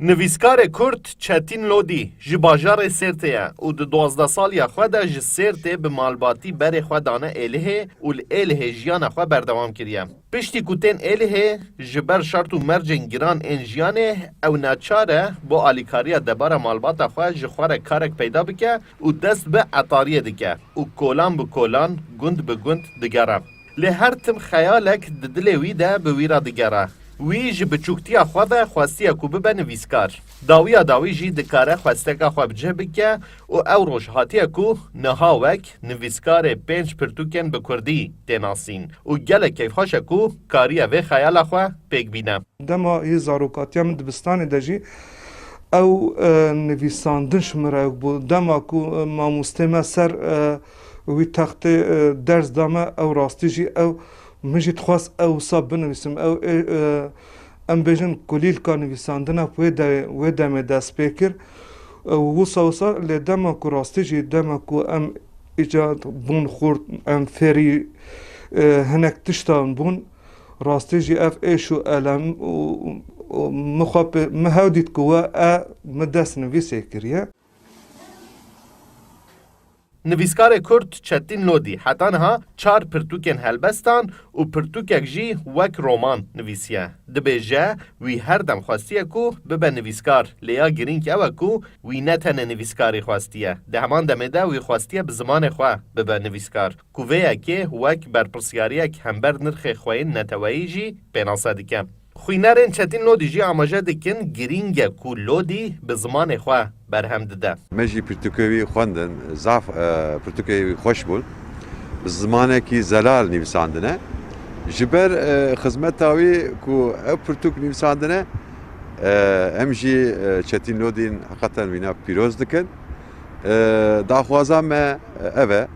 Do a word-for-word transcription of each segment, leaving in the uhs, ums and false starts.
Nivîskarê Kurd Çetîn Lodî ji bajarê Sêrtê ye û di duwazdeh saliya xwe de ji Sêrtê bi malbatî berê xwe dane Êlihê û li Êlihê jiyana xwe berdewam kiriye. Piştî ku tên Êlihê, ji ber şert û mercên giran ên jiyanê, ew neçar e bo alîkariya debara malbata xwe ji xwe re karek peyda bike û dest bi etariyê dike û kolan bi kolan, gund bi gund digere. Lê her tim xeyalek di dilê wî de bi wî re digere. Wî ji biçûktiya xwe ve xwestiye ku bibe nivîskar. Dawiya dawî jî dikare xwesteka xwe bi cih bike û ew roj hatiye ku niha wek nivîskarê pênc pirtûkên bi kurdî tê nasîn û gelek keyfxweş e ku kariye vê xeyala xwe pêk bîne. Dema yê zarokatiya min dibistanê de jî ew, e, nivîsandin ji min re bû. Dema ku, e, mamostê me ser, e, wî textê, e, ders da me, ew rastî jî ew, min jî dixwest ew wisa binivîsim. Ew, e, e, em bêjin kulîlka nivîsandina wê de, wê demê dest pê kir. E, wisa wisa lê dema ku rastî jî, dema ku em îca bûn xurt, em fêrî, e, hinek tiştan bûn, rastî jî ev êş û elem û, û min xwe pê, min hew dît ku we e min dest nivîsê kiriye. Nivîskarê Kurd Çetîn Lodî heta niha çar pirtûkên helbestan û pirtûkek jî wek roman nivîsiye. Dibêje, wî her dem xwestiye ku bibe nivîskar, lê ya girîng ew e ku wî ne tenê nivîskarî xwestiye. Di heman demê de wî xwestiye bi zimanê xwe bibe nivîskar, ku vê yekê wek berpirsyariyek hember nirxê xweyên neteweyî jî pênase dike. Xwînerên Çetîn Lodî jî amaje dikin, girîng e ku Lodî bi zimanê xwe berhem dide. Me jî pirtûkê wî xwendin, zaf, e, pirtûkê wî xweş bûn. Bi zimanekî zelal nivîsandine. Ji ber, e, xizmeta wî ku ev pirtûk nivîsandine, e, em jî, e, Çetîn Lodîn heqeten wîna pîroz dikin. E, daxwaza me, e, ev e,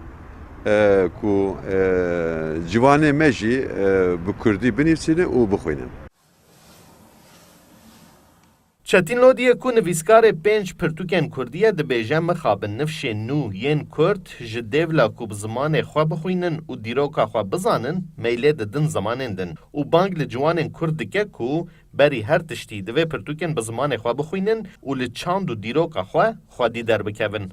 e, ku, e, ciwanê me jî, e, bi kurdî binivîsînin û bixwînin. Çetîn Lodiyê ku nivîskarê pênc pirtûkên kurdî ye, dibêje, mixabin nifşên nû yên kurd ji dêvla ku bi zimanê xwe bixwînin û dîroka xwe bizanin, meylê didin zimanên din û bang li ciwanên kurd dike ku berî her tiştî divê pirtûkên bi zimanê xwe bixwînin û li çand û dîroka xwe xwedî derbikevin.